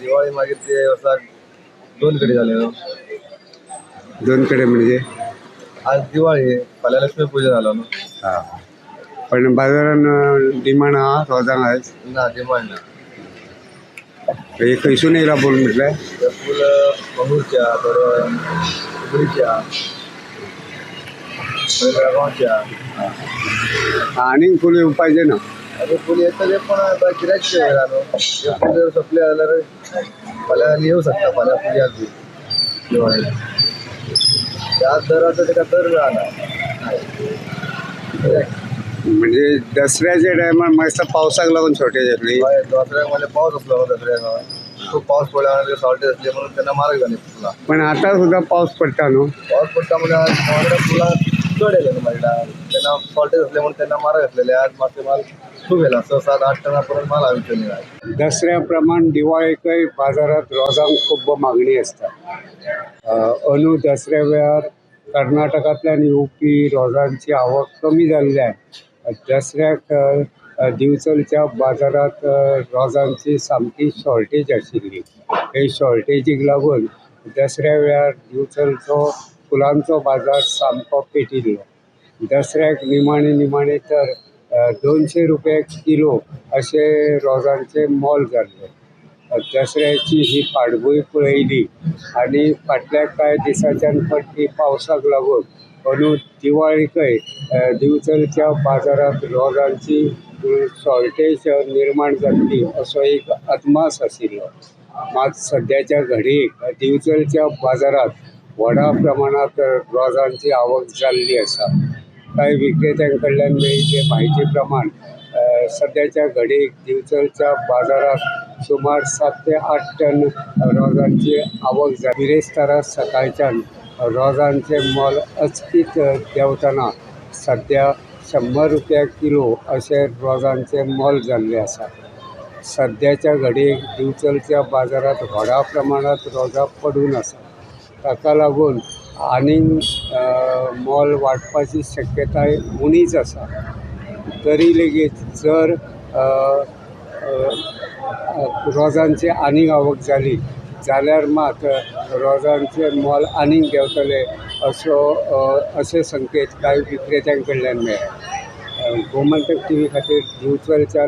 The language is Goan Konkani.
दिवाळी मागीर ते वर्साक दोन कडेन जाले न्हू. दोन कडेन म्हणजे? आज दिवाळी, फाल्यां लक्ष्मी पूजा जालो न्हू. हा, पण बाजारान डिमांड आहा रोजांक आयज? ना, डिमांड ना. हे खंयसून येयला फूल म्हटलें? ते फूल मंगळूरच्या, थोडे हुबळीच्या, थोडे बेळगांवच्या. आनीक फूल येवपाचें ना? अरे, फूल येतले, पण आता गिरायक येयला न्हू. ते फूल जर सोंपले जाल्यार फाल्यां आनी येवं शकता. फाल्यां पुजा बी दिवाळी. त्या दराचो तेका दर मेळना. म्हणजे दसऱ्याच्या टायमार मातसो पावसाक लागून शॉर्टेज आसली? हय, दसऱ्याक म्हणजे पावस आसलो न्हू. दसऱ्याक खूब पावस पडल्या कारणान शॉर्टेज आसली, म्हणून तेन्ना म्हारग जाली फुलां. पण आतां सुद्दां पावस पडटा न्हू? पावस पडटा म्हणजे आज फुलां चड येयले न्हू मार्केटान. तेन्ना शॉर्टेज आसले म्हणून तेन्ना म्हारग आसलेले. आज मातशें माल खूब येयला. 6, 7, 8 टना पर्यंत माल हांवें विकले आज. दसऱ्या प्रमाण दिवाळेकय बाजारात रोजांक खूब मागणी आसता. अंदू दसऱ्या वेळार कर्नाटकांतल्यान येवपी रोजांची आवक कमी जाल्ल्यान दसऱ्याक दिवचलच्या बाजारात रोजांची सामकी शॉर्टेज आशिल्ली. हे शॉर्टेजीक लागून दसऱ्या वेळार दिवचलचो फुलांचो बाजार सामको पेटिल्लो. दसऱ्याक निमाणे निमाणे तर 200 रुपया किलो अशें रोजांचें मोल जाल्लें. दसऱ्याची ही फाटभूंय पळयली आनी फाटल्या कांय दिसांच्यान पडपी पावसाक लागून अंदू दिवाळीकय दिवचलच्या बाजारांत रोजांची शॉर्टेज निर्माण जातली असो एक अदमास आशिल्लो. मात सद्याच्या घडयेक दिवचलच्या बाजारांत व्हडा प्रमाणांत रोजांची आवक जाल्ली आसा. कांय विक्रेत्यां कडल्यान मेळिल्ले म्हायती प्रमाण सद्याच्या घडयेक दिवचलच्या बाजारांत सुमार 7 ते 8 टन रोजांची आवक जाली. बिरेस्तारा सकाळच्यान रोजांचें मोल अचकीत देंवतना सद्या 100 रुपया किलो अशें रोजांचें मोल जाल्लें आसा. सद्याच्या घडयेक दिवचलच्या बाजारांत व्हडा प्रमाणांत रोजां पडून आसा. ताका लागून आनीक मोल वाडपाची शक्यताय उणीच आसा. तरी लेगीत जर रोजांची आनीक आवक जाली जाल्यार मात रोजांचें मोल आनीक देंवतलें असो अशे संकेत कांय विक्रेत्यां कडल्यान मेळ्ळे. गोमंतक टीव्ही खातीर दिवचलच्यान